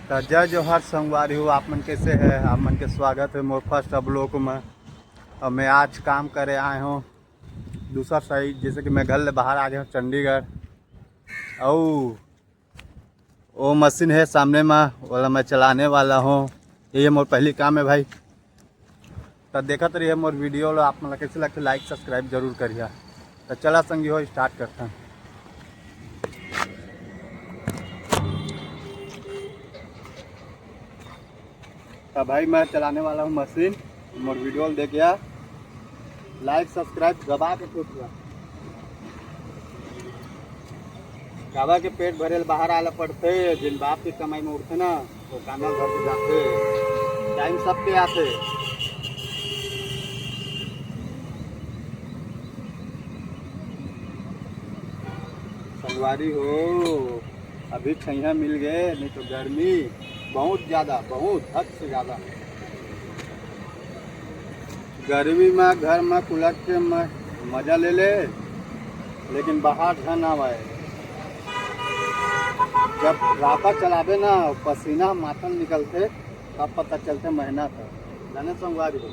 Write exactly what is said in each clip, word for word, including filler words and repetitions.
तो जय जोहार संगवारी हो, आप मन कैसे है? आप मन के स्वागत है मोर फर्स्ट व्लॉग में। और मैं आज काम करे आए हूँ दूसरा साइड, जैसे कि मैं घर ले बाहर आ गया हूँ चंडीगढ़। और वो मशीन है सामने में, वाला मैं चलाने वाला हूँ। ये मोर पहली काम है भाई। तो देखत रहिए मोर वीडियो ला, आप मन ला कैसे लगथे, लाइक सब्सक्राइब जरूर करिए। तो चला संगी हो, स्टार्ट करते हैं। तो भाई मैं चलाने वाला हूँ मशीन, मोर वीडियो ला देखिए, लाइक सब्सक्राइब दबा के ठोकिया। काबर के पेट भरे ल बाहर आला पड़थे, जिन बाप के कमाई में उठथे ना, वो काना घर के जाथे। टाइम सबके आथे। संगवारी हो, अभी छइहा मिल गए, नहीं तो गर्मी बहुत ज्यादा, बहुत हद से ज्यादा। गर्मी में घर में कूलर के म-, मजा ले ले, लेकिन बाहर झन आवे। जब रापा चलाबे ना, पसीना माथा ले निकलथे, तब पता चलथे मेहनत है। जाने संगवारी हो,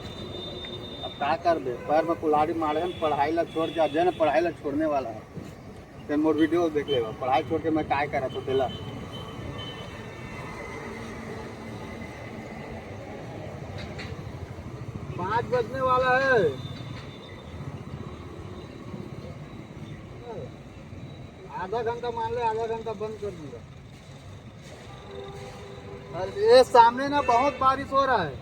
अब का करबे, पैर में कुल्हाड़ी मारे हैं, पढ़ाई ला छोड़ के, अजय ने पढ़ाई ला छोड़ने वाला है। तेन मोर वीडियो देख लेगा, पढ़ाई छोड़ के मैं काय करत हो तेला। पाँच बजने वाला है, आधा घंटा मान ले, आधा घंटा बंद कर दूंगा। और ये सामने ना बहुत बारिश हो रहा है।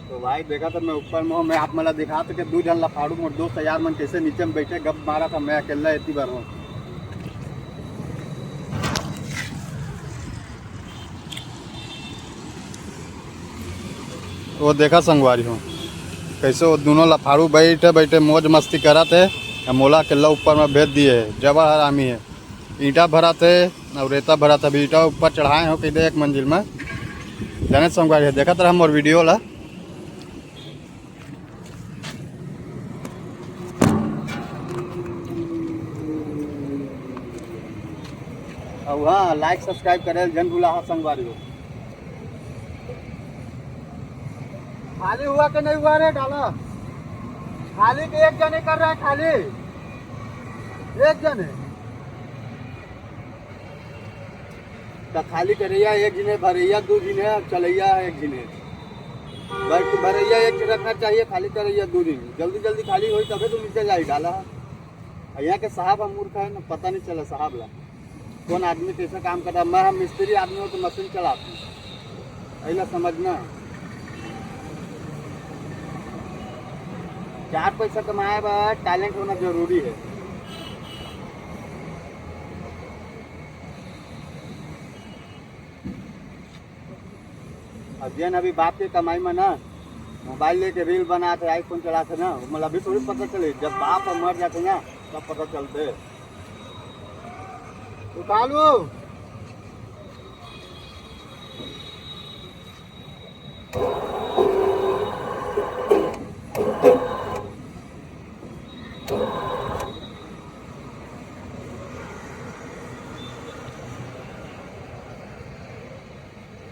तो भाई देखा था मैं ऊपर में हूँ, मैं आप मला दिखा सके दू झन लफाड़ू मोर दोस्त यार मन कैसे नीचे में बैठे गप मारा था, मैं अकेला इतनी बार हूँ। वो देखा संगवारी हो, कैसे वो दोनों लफाड़ू बैठे बैठे मौज मस्ती करत है, या मोला अकेला ऊपर में भेज दिए है। जबर हरामी है, ईंटा भरत है और रेता भरत है। अभी ईंटा ऊपर चढ़ाए हो कह दे एक मंजिल में। जाने संगवारी हो, देखत रहा मोर वीडियो ला। और हाँ, लाइक सब्सक्राइब करे ल झन भूला हा संगवारी हो। खाली हुआ कि नहीं हुआ रे डाला? खाली के एक जने कर रहा है, खाली एक जने। तो खाली करैया एक झिन हे, भरैया दू झिन हे, चलैया एक झिन हे। भाई, तू भरैया एक झिन रखना चाहिए, खाली करैया दू झिन। जल्दी जल्दी खाली होई तबे तो नीचे जाई डाला। और यहाँ के साहब हम मूर्ख है ना, पता नहीं चला साहब ला कौन आदमी कैसे काम करता। मैं हम मिस्त्री आदमी हो तो मशीन चलाती हूँ, अइला समझना। चार पैसा कमाए बर टैलेंट होना जरूरी है। अब जेन अभी बाप के कमाई में ना मोबाइल लेके रील बनात हे, आईफोन चलात हे ना, मतलब अभी थोड़ी पता चले, जब बाप ह मर जाथे ना तब पता चलथे। उठा लो।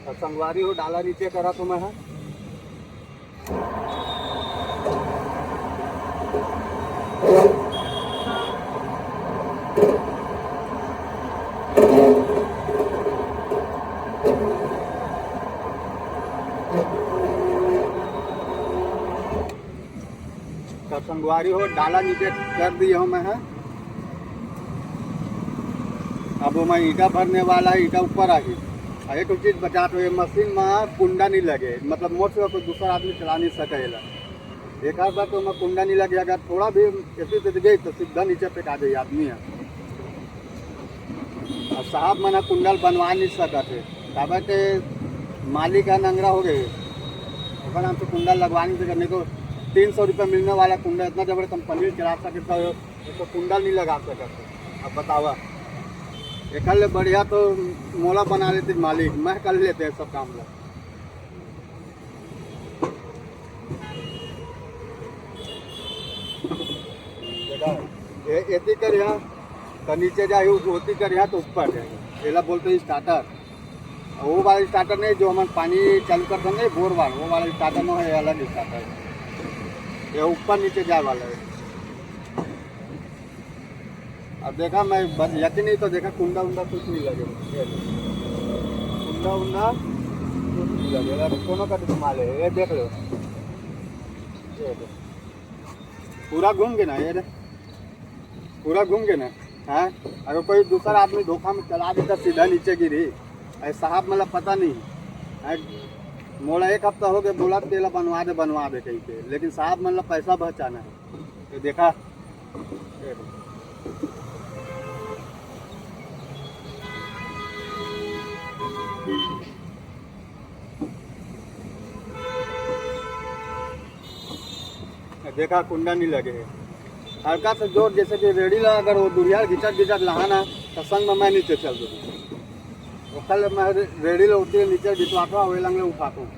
त संगवारी हो, डाला नीचे करा तो मैं ह। त संगवारी हो, डाला नीचे कर दिए हो मैं ह। अब ओमा ईंटा भरने वाला हे, ईंटा ऊपर आही। आ एक ठो चीज बतात हों, ये मशीन म कुंडा नहीं लगे, मतलब मोर सिवा कोई दूसरा आदमी चला नहीं सके एला। एक आध बार तो ओमा कुंडा नहीं लगे, अगर थोड़ा भी ऐसी तेज गई तो सीधा नीचे फेंका दे आदमी है। अब साहब मन ह कुंडा ल बनवा नहीं सकत हे, काबर के मालिक ह नंगरा हो गए, ओकर नाम से कुंडा लगवा नहीं सकत। नहीं तो तीन सौ रुपया मिलने वाला कुंडा इतना जबर कंपनी चला सकत हो, तो कुंडा नहीं लगा सकत हो। अब बतावा, एकर ले बढ़िया तो मोला बना लेते मालिक, मैं कर लेते सब काम ला। देखा, ये एती कर यहाँ तो नीचे जाए, वो होती कर यहाँ तो ऊपर जाए, एला बोलते हैं स्टार्टर। और वो वाला स्टार्टर नहीं, जो हम पानी चालू करते हैं, बोर वाला, वो वाला स्टार्टर नहीं है, अलग स्टार्टर है। ये ऊपर नीचे जाए वाला है। अब देखा, मैं बस यकीन नहीं तो देखा, कुंडा उंडा कुछ नहीं लगे, ये देखो। कुंडा उंडा कुछ नहीं लगे, अगर कोनो का तो माल है, ये देख लो, ये देखो। पूरा घूम के ना, ये देख, पूरा घूम के ना। हाँ, अगर कोई दूसरा आदमी धोखा में चला देता, सीधा नीचे गिरी। ऐ साहब, मतलब, पता नहीं है, मोला एक हफ्ता हो गया बोला, तेला बनवा दे, बनवा दे कहीं के, लेकिन साहब, मतलब, पैसा बचाना है। तो देखा, देखा, कुंडा नहीं लगे है। हल्का से जोर, जैसे कि रेडी ला, अगर वो दुरिया घिचट घिचट लहाना, तो संग में मैं नीचे चल दूँ। वो कल मैं रे-, रेडी ला उतरे, नीचे बिछवाता हूँ, वे लंगले उठाता हूँ।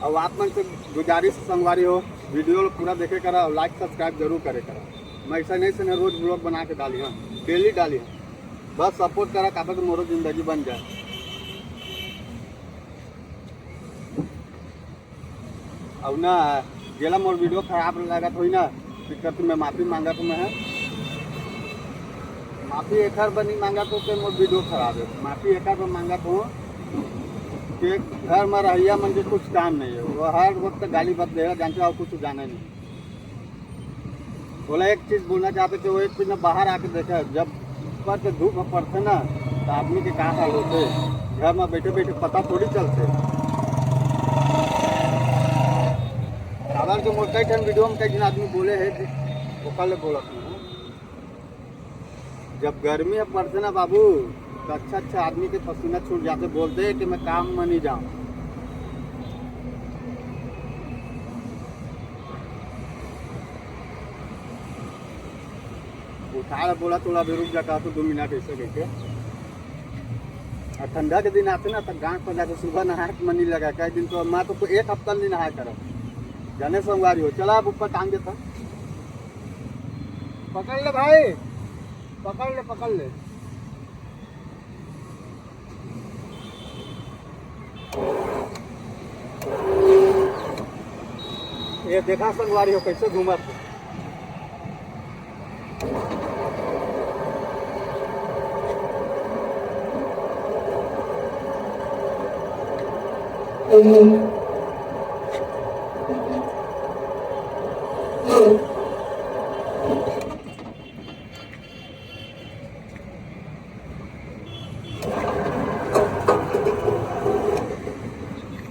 अब आप मन से गुजारिश संगवारी हो, वीडियो ला पूरा देखे करा और लाइक सब्सक्राइब जरूर करे करा। मैं ऐसा नहीं से रोज ब्लॉग बना के डाली, हाँ, डेली डाली, हाँ। बस सपोर्ट करा, काबर के मोरो जिंदगी बन जाए। अब ना, जेला मोर वीडियो खराब लगत होई ना, दिक्कत में माफी मांगत हूँ मैं। माफी एकर बर नहीं मांगत हूँ कि मोर वीडियो खराब है, माफी एकर बर मांगत हूँ कि घर में रहैया मन के कुछ काम नहीं है, वो हर वक्त गाली बात देगा, जानते हो, कुछ जाने नहीं। बोला, एक चीज बोलना चाहते कि वो एक दिन बाहर आके देखा, जब ऊपर के धूप में पड़ते ना, तो आदमी के का हाल होते, घर में बैठे बैठे पता थोड़ी चलते। अगर जो मोर कई ठन वीडियो में कई झन आदमी बोले हैं, ओकर ले बोलत हूँ। जब गर्मी ह पड़थे ना बाबू, तो अच्छा अच्छा आदमी के पसीना छूट जाथे, बोलथे कि मैं काम म नहीं जाऊँ। उठा ले बोला, थोड़ा भी रुक जा, कहा तो दो मिनट ऐसे करके। और ठंडा के दिन आथे ना, तो गांठ पर जाके सुबह नहाए के मन नहीं लगा। कई दिन तो मैं तो एक हफ्ता नहीं नहाए करब। जाने संगवारी हो, चला अब ऊपर टांग देता। पकड़ ले भाई, पकड़ ले, पकड़ ले। ये देखा संगवारी हो, कैसे घूमत हे।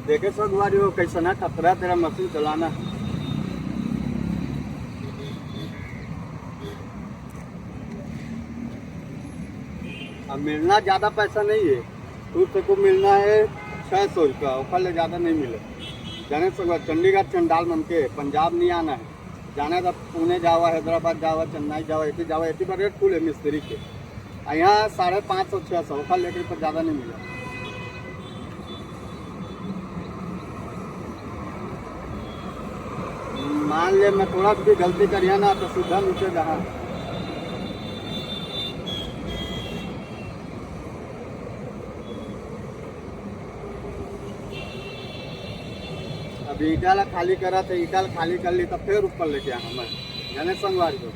देखे संगवारी हो, कैसन हे खतरा तेरा मशीन चलाना। अब मिलना ज़्यादा पैसा नहीं है, तू तेको मिलना है छः सौ रुपया, ओकर ले ज़्यादा नहीं मिले। जाने संगवारी, चंडीगढ़ चंडाल मन के, पंजाब नहीं आना है। जाने तो पुणे जावा, हैदराबाद जावा, चेन्नई जावा, एती जावा, एती पर रेट फुल है मिस्त्री के। आ यहाँ साढ़े पाँच सौ, छः सौ, ओखर लेकर पर ज़्यादा नहीं मिला। मान ले मैं थोड़ा सा भी गलती करिया ना तो सीधा नीचे जहाँ। अब ईटा ला खाली करा थे, ईटा ला खाली कर ली, तब फिर ऊपर लेके आना मैं, जाने संगवारी हो।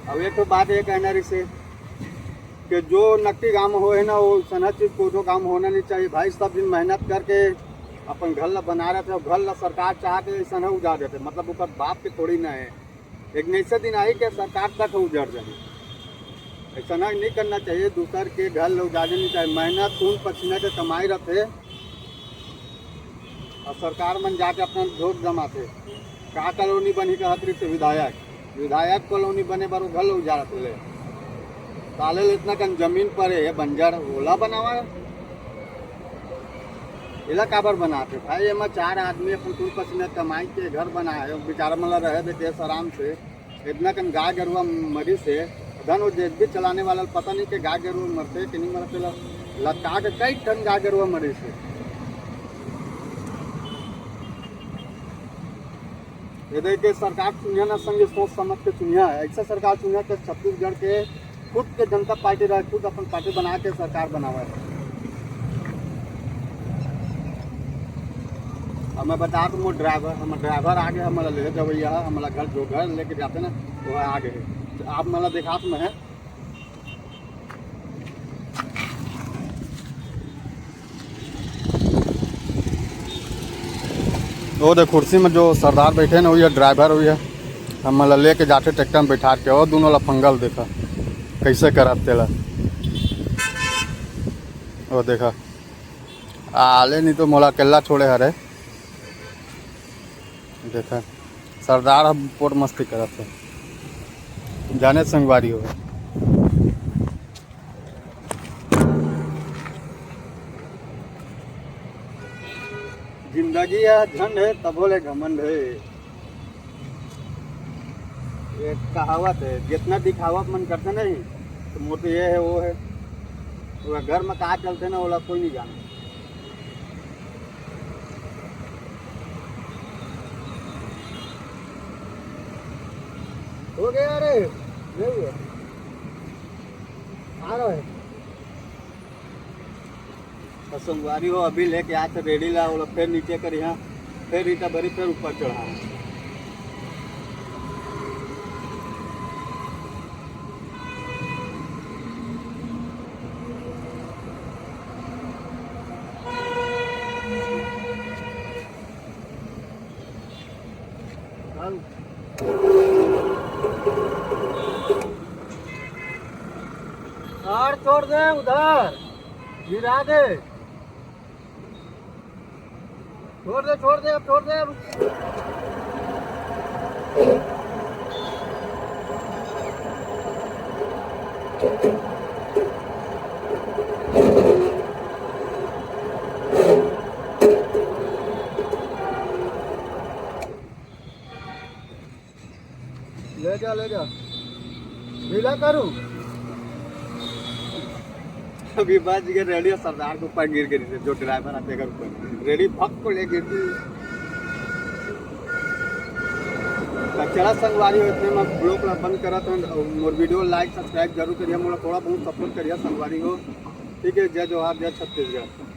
अब एक तो बात ये कहना रिसे कि जो नकटी गांव में होए ना, वो सनहा चीज कोनो गांव में होना नहीं चाहिए भाई। सब दिन मेहनत करके अपन घर ला बना रहे थे, घर ला सरकार चाह के सनहा उजाड़ देते, मतलब ओकर बाप के थोड़ी ना है। एक नैसे दिन आई के सरकार तक उजड़ जाही। ऐसा ना, नहीं करना चाहिए, दूसर के घर ला उजाड़े नहीं चाहिए। मेहनत, खून पसीना के कमाई रथे और सरकार मन जाके अपना वोट जमाथे। का कॉलोनी बनही कहत रहिथे विधायक, विधायक कॉलोनी बने बर वो घर ला उजाड़त ले। साले ले इतना कन जमीन परे हे बंजर, ओला बनावा। एला काबर बनात हे भाई? एमा चार आदमी अपन खून पसीना कमाई के घर बनाए हे, बेचारा मन ला रहे दे देश आराम से। इतना कन गाय गरुआ मरिस हे, धन वो जेसीबी चलाने वाला पता नहीं के गाय गरुवा मरथे कि नहीं मरथे, ला-, लटका के कई ठन गाय गरुवा मरे से। ये देख के सरकार चुनिया ना संगे सोच समझ के चुनिया है। ऐसा सरकार चुनिया कि छत्तीसगढ़ के खुद के जनता पार्टी रहे, खुद अपन पार्टी बना के सरकार बनावे। अब मैं बता दूँ, मोर ड्राइवर, हमर ड्राइवर आगे हमला ले जवैया है, हमला घर, जो घर लेके जाते ना, वो आगे है। आप मला दिखात में है। वो दे कुर्सी में जो सरदार बैठे ना, वही ड्राइवर, वही है। हमला लेके जाते ट्रैक्टर में बैठा के, वो दोनों ला पंगल देखा कैसे करत तेला। वो देखा, आले नहीं तो मोला अकेला छोड़े हरे। देखा, सरदार ह पोट मस्ती करत हे, जाने संगवारी हो। जिंदगी ह झंड हे, तभो ले घमंड हे। ये कहावत है, जितना दिखावा मन करते नहीं, तो मोर तो ये है, वो है। वो घर में का चलते ना, ओला कोई नहीं जाने। हो गया रे, नहीं हुआ। आ रहा है। तो संगवारी हो, अभी लेके आथे रेडी ला, ओला फिर नीचे करिहा, फिर ईटा भरी, फिर ऊपर चढ़ा। और छोड़ दे उधर, गिरा दे। छोड़ दे, छोड़ दे, अब छोड़ दे, अब। ले जा, ले जा। ढीला करूं? अभी बच गए रेडी, सरदार के ऊपर गिर गई, जो ड्राइवर आते घर ऊपर रेडी भक को ले गिर गई। तो चला संगवारी हो, इतने में ब्लॉग ला बंद करत हन। और मोर वीडियो लाइक सब्सक्राइब जरूर करिए, मोला थोड़ा बहुत सपोर्ट करिए संगवारी हो। ठीक है, जय जोहार, जय छत्तीसगढ़।